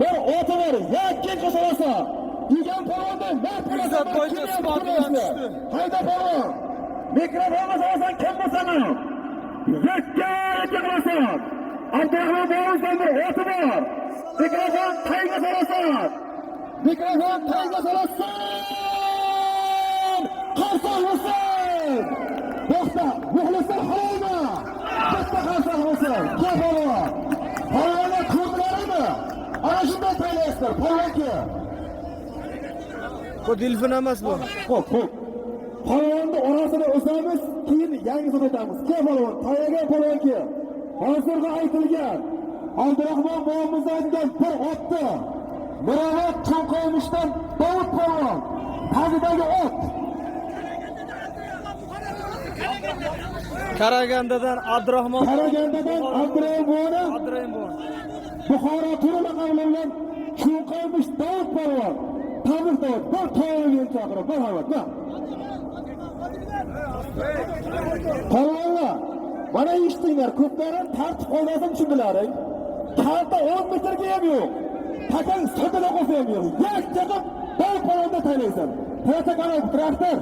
Bir oti bor, yakka qilsa. Degan polvonday mard Bekzod bo'lasan, boyga kim isbotidan ko'rasizlar? tushdi. Hayda polvon. Mikrofonga solasan, kim bo'lsan? Yakka yakka qilasan. Abdurahmon bobomizdan bir oti bor. Mikrofon tayga solasan. Mikrofon tayga solasan. Qarsak bo'lsin. To'xta, muxlislar halolmi? Bitta qarsak bo'lsin. Kel polvon. Polvonlar ko'rdilaringmi? Ana shunday taylaysizlar, polvon ki. Bu delfin emas bu. Xo'p, xo'p. Polvonni orasini uzamiz, keyin yangisini o'tamiz. Kel polvon, taylagan polvon ki. Hozirgi aytilgan Abdurahmon bobomizdan aytilgan bir otni Mirobod Cho'nqoymishdan Dovud polvon. Tagidagi ot. Karagandadan Abdurahmon. Karagandadan Abdurahmon boboni Abdurahim buva. Buxoro turi laqabi bilan Cho'nqaymish Dovud polvon. Tabrik Dovud, bir to'yini chaqirib, marhamat, ma. Polvonlar, mana eshitdinglar, ko'plarim tartib qoidasini tushundilaring. Kalta 10 metrga ham yo'q. Takang sodada qolsa ham yo'q. Yakka qilib Dovud polvonda taylaysan. Traktor, traktor.